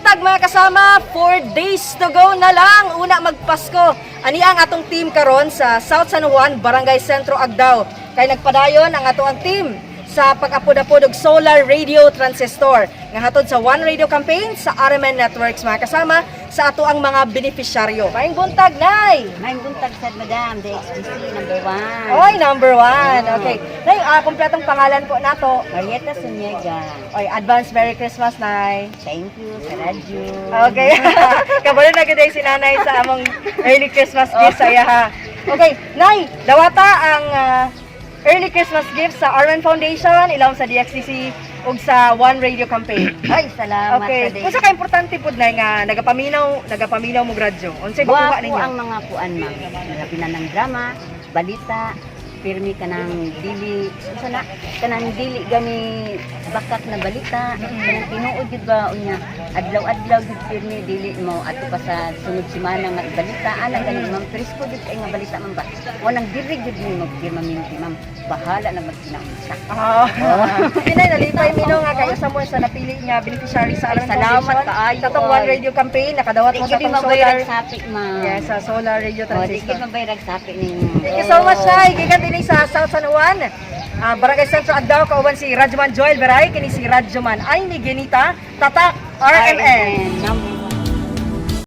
Buntag, mga kasama, 4 days to go na lang. Una magpasko. Ani ang atong team karon sa South San Juan, Barangay Sentro, Agdao. Kay nagpadayon ang ato ang team sa pag-apod-apod og solar radio transistor nga hatod sa One Radio campaign sa RMN Networks, mga kasama, sa ato ang mga benepisyaryo. Maayong buntag, Nay! Maayong buntag sad, madam, DXBC number 1. Oy, number 1. Okay. Nay, kompletong pangalan po nato? Marietta Suniega. Oy, advance Merry Christmas, Nay. Thank you sa radyo. Okay. Kabalo na gid si nanay sa among early Christmas gift sa iya ha. Okay, Nay, dawata ang early Christmas gift sa RMN Foundation, ilawom sa DXDC ug sa One Radio campaign. Ay, salamat sa Unsa ka importante pud, Nay, nga nagapaminaw mo radyo? Unsay makuha Guwapo ninyo? ang mga kuan, ma'am. Labi na ng drama, balita, pirmi kanang dili unsa na kanang dili gani bakak na balita, kanang tinuod jud ba unya adlaw-adlaw jud pirmi, dili mo ato pa sa sunod semana nga balita ana gani, ma'am. Presko jud kay nga balita, ma'am ba. O nang diri jud ni magpirmaminti, ma'am, bahala na magkinaunsa. Oh. Pinay, nalipay mi no nga kayo sa mo sa napili nga beneficiary sa Ay, RMN salamat Foundation. kaayo, Sa atong One oy. Radio campaign, nakadawat Di mo sa gyud atong solar. mabayrag sapik, ma'am. Yes, sa solar radio Oh, di transistor. gyud mabayrag sapik ninyo. Thank you so much, Nay. Gikan din sa South San Juan, Barangay Sentro, Agdao, kauban si Radyoman Joel Veray, kini si Radyoman Aimee Genita, Tatak RMN. Number